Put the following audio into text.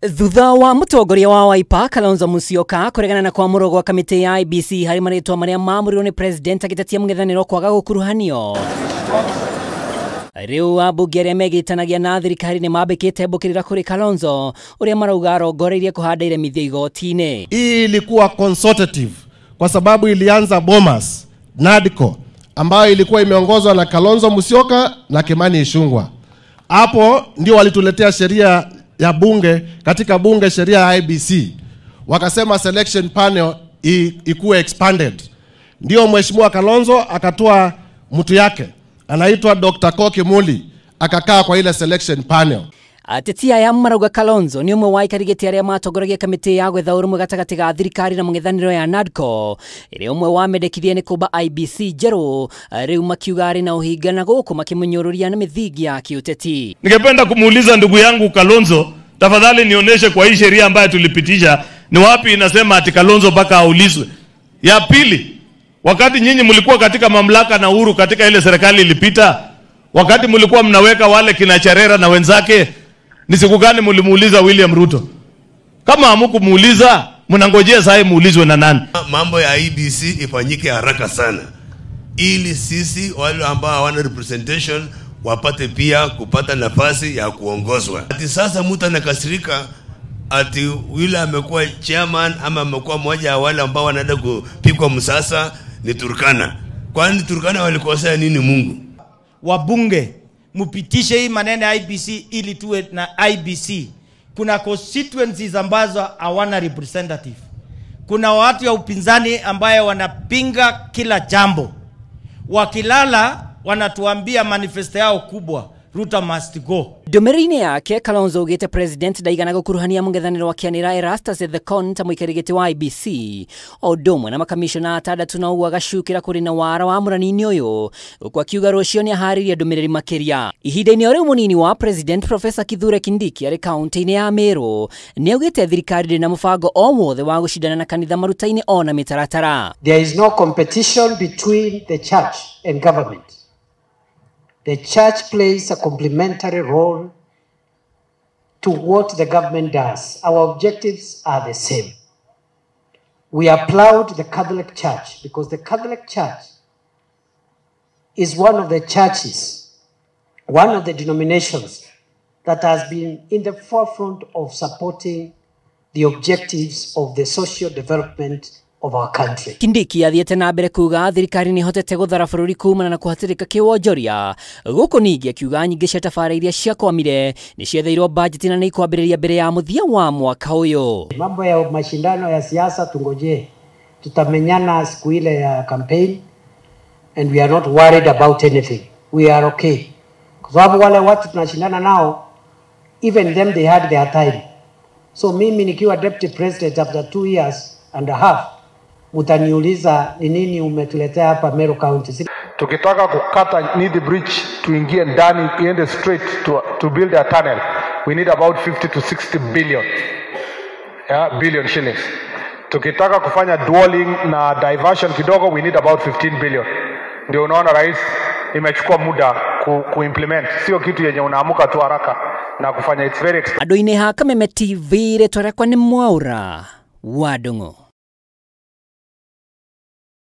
Thutha wa mutongoria wa Wiper Kalonzo Musyoka kuregana na kwamũrwo gwa kamĩtĩ ya IEBC harĩ marĩtwa marĩa maamũrirwo nĩ president agĩtetia mũng'ethanĩro kwaga gũkuruhanio. Rĩu ambunge arĩa megĩtanagia na thirikari nĩ mambĩkĩte mbũkĩrĩra kũrĩ Kalonzo ũrĩa marauga arongoreirie kũhanda iremithia igoti-inĩ. Hii ilikuwa consultative kwa sababu ilianza Bomas NADCO ambayo ilikuwa imeongozwa na Kalonzo Musyoka na Kimani Ichung'wah. Hapo ndio walituletea sheria ya bunge, katika bunge sheria ya IEBC. Wakasema selection panel ikuwe expanded. Ndio Mheshimiwa Kalonzo akatoa mtu yake anaitwa Dr. Koki Muli akakaa kwa ile selection panel. Ateti aya marauga Kalonzo ni ũmwe wa aikari gĩtĩ arĩa matongoragia kamĩtĩ ya gwetha ũrũmwe gatagatĩ ga thirikari na mũng'ethanĩro ya NADCO ĩrĩa ũmwe wamendekithia nĩ kũmba IEBC njerũ, rĩu makiuga arĩ na ũhinga na gũkũ makĩmũnyũrũria na mĩthingi ya kĩũteti. Ningependa kumuuliza ndugu yangu Kalonzo, tafadhali nionyeshe kwa hii sheria ambayo tulipitisha ni wapi inasema ati Kalonzo mpaka aulizwe. Ya pili, wakati nyinyi mlikuwa katika mamlaka na uhuru katika ile serikali ilipita, wakati mlikuwa mnaweka wale kina Cherera na wenzake, ni siku gani mlimuuliza William Ruto? Kama hamkumuuliza, mnangojea sasa muulizwe na nani? Mambo ya IEBC ifanyike haraka sana ili sisi wale ambao hawana representation wapate pia kupata nafasi ya kuongozwa. Ati sasa mtu anakasirika ati yule amekuwa chairman ama amekuwa mmoja wa wale ambao wanaenda kupigwa msasa ni Turkana. Kwani Turkana walikosea nini Mungu? Wabunge mupitishe hii maneno ya IEBC ili tuwe na IEBC. Kuna constituencies ambazo hawana representative. Kuna watu ya upinzani ambaye wanapinga kila jambo. Wakilala wanatuambia manifesto yao kubwa, Ruto must go. Ndũmĩrĩri-inĩ yake Kalonzo augĩte president ndaigana gũkuruhania mũng'ethanĩro wa Kĩanĩra Erastus Ethekon ta mũikarĩri gĩtĩ wa IEBC o ũndũ ũmwe na makamishona atandatũ na ũguo agacukĩra kũrĩ na wara wa mũrani-inĩ ũyũ ũkũ akiuga rũciũ nĩaharĩirie ndũmĩrĩri makĩria. Ihinda-inĩ o rĩu mũnini wa president Professor Kithure Kindiki arĩ kaunti-inĩ ya Meru nĩaugĩte thirikari ndĩrĩ na mũbango o wothe wa gũcindana na kanitha maruta-inĩ ona mĩtaratara. There is no competition between the church and government. The church plays a complementary role to what the government does. Our objectives are the same. We applaud the Catholic Church because the Catholic Church is one of the churches, one of the denominations that has been in the forefront of supporting the objectives of the social development of our country. Kindiki athiĩte na mbere kuga thirikari nĩ ihotete gũthara bũrũri kumana na kũhatĩrĩka kĩwonjoria gũkũ ningĩ akiuga nyingĩ cia tabarĩra iria ciakwamire nĩ cietheirwo bajeti na nĩ ikwambĩrĩria mbere ya mũthia wa mwaka ũyũ. Mambo ya mashindano ya siasa tungojee, tutamenyana siku ile ya campaign and we are not worried about anything. We are okay. Kwa sababu wale watu tunashindana nao, even them they had their time. So mimi nikiwa deputy president after 2 years and a half, mutaniuliza ni nini umetuletea hapa Meru County. Tukitaka kukata Nithi Bridge tuingie ndani iende straight to build a tunnel, we need about 50 to 60 billion. Yeah, billion shillings. Tukitaka kufanya dualing na diversion kidogo, we need about 15 billion. Ndio unaona rais imechukua muda ku implement. Sio kitu yenye unaamuka tu haraka na kufanya, it's very Andũ-inĩ ha Kameme TV rĩtwa rĩakwa nĩ Mwaura wa Ndung'u.